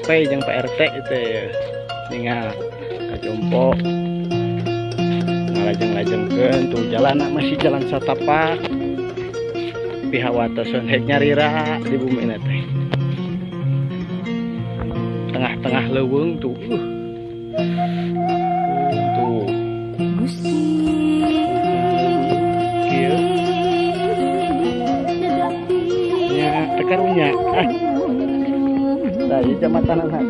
Survei jeung Pak RT itu ya. Ningal ka Jompo. Ngalajeng-lajengkeun tuh jalan masih jalan satapak. Pihak watosan hek nyarira di bumi teh. Tengah-tengah leuweung tuh. Tuh. Kieu. Nya teu karunya. Nah, ieu jambatan nya.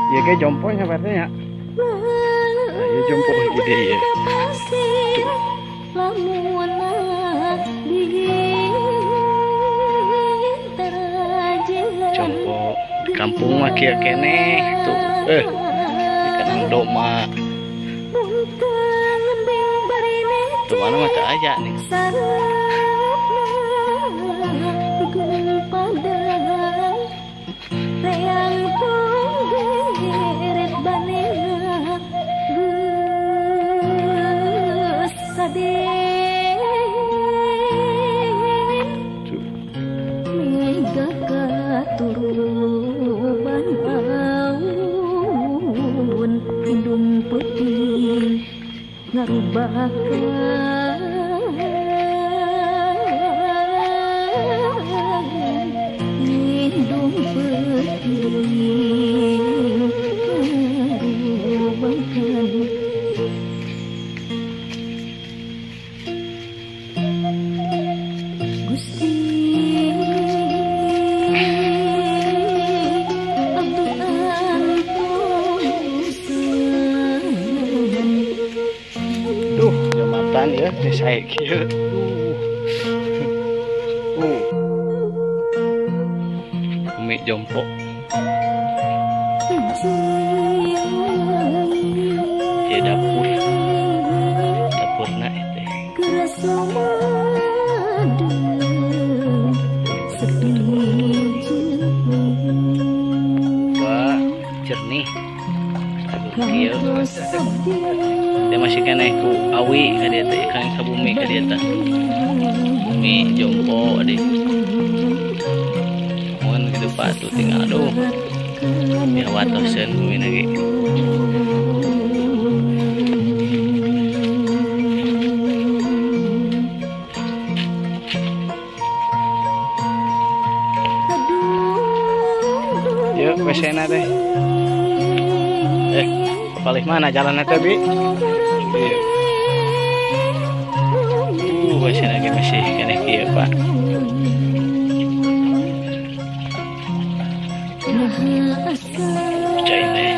Ya kayak jomponya berarti ya. Nah, ya jompo gede ya. Jompo di kampung mah kieu keneh tuh. Di kanang doma. Tuh mana mah teu aya nih. Ya, saya kieu. Bumi Jompo. Ya dapur. Dapurna itu. Wah, jernih. Kieu. Dia masih kena ku awi ka dieu teh, kan ka bumi ka dieu teh. Bumi Jompo deh. Mun kitu patuh tinggal aduh. Ya watoseun bumi lagi. Yuk, WC-na teh. Palih mana jalan teh, Bi? Iya. WC lagi masih keneh kieu, Pak. Cai teh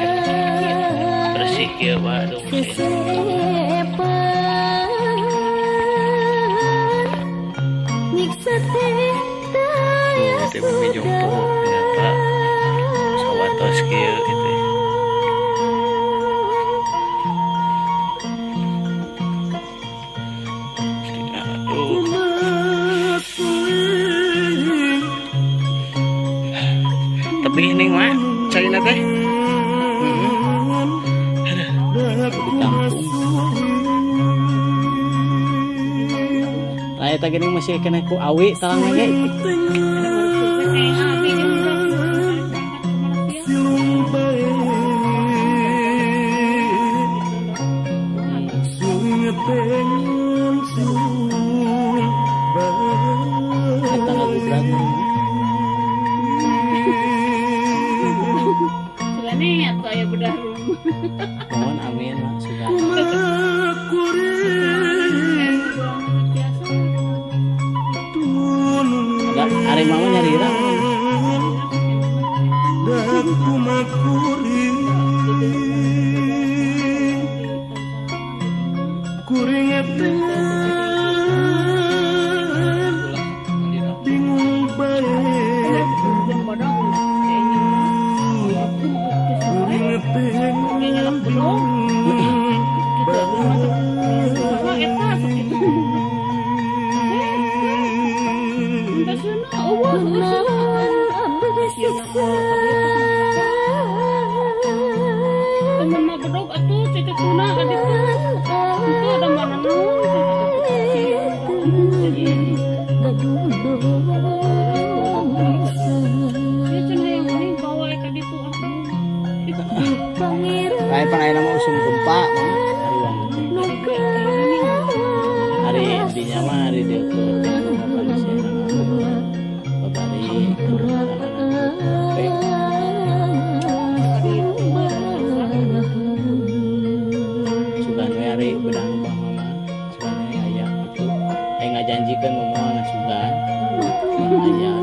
bersih kieu, Pak. Aduh, teh bumi Jompo, ya, Pak. Sawatos kieu itu. Tebih nih mah, caina teh. Di kampung. Da eta geuning masih kena ku awi talang ge. Eta ngagubrak. Sugane atuh aya bedah rumah. Mohon amin mah sugan. Ada ari mama nyarira. Lain pan ayeuna mah usum gempa mah ari wangun teh. Ari dinya mah ari dieu teh babari sugan we ari bedah rumah mama sugan we aya kitu aya ngajanjikeun moal ngasugan aya.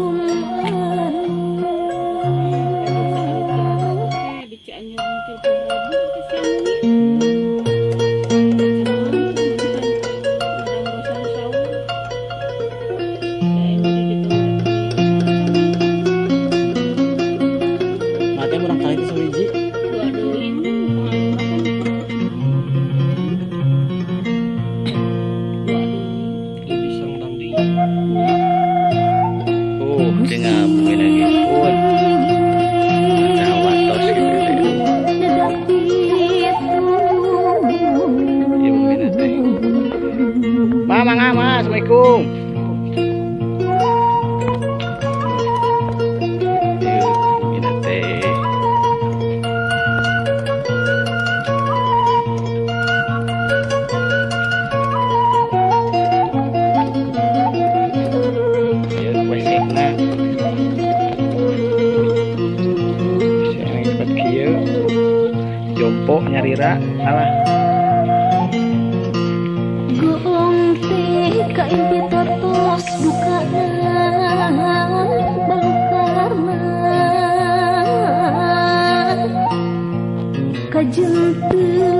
Assalamualaikum. Jompo nyarira alah. Goong teh kaimpi totos dukana balukarna kajen teu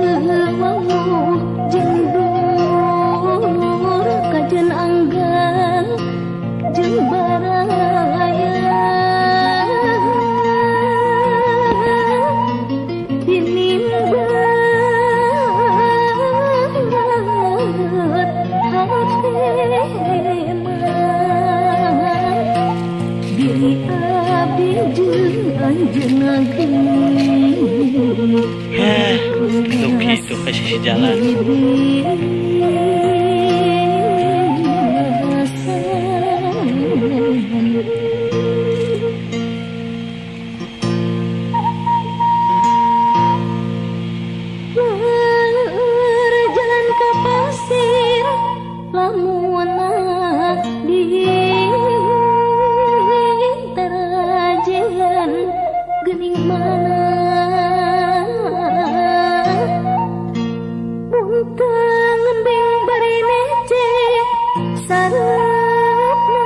wawuh jeung dur kajen anggang jeung baraya Tuh gitu ke sisi jalan. Jalan ke pasir lamun di terajian gening mana buntang ngembeng bari nece sarapna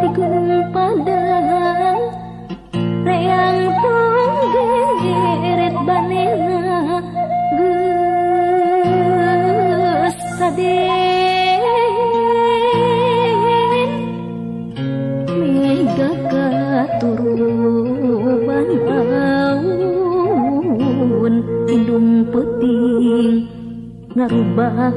di gunung padang reang tunggeret banena geus saden mega katuruban aun indung peuting ngarubakan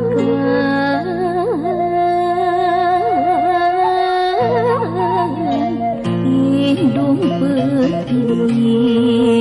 indung peuting.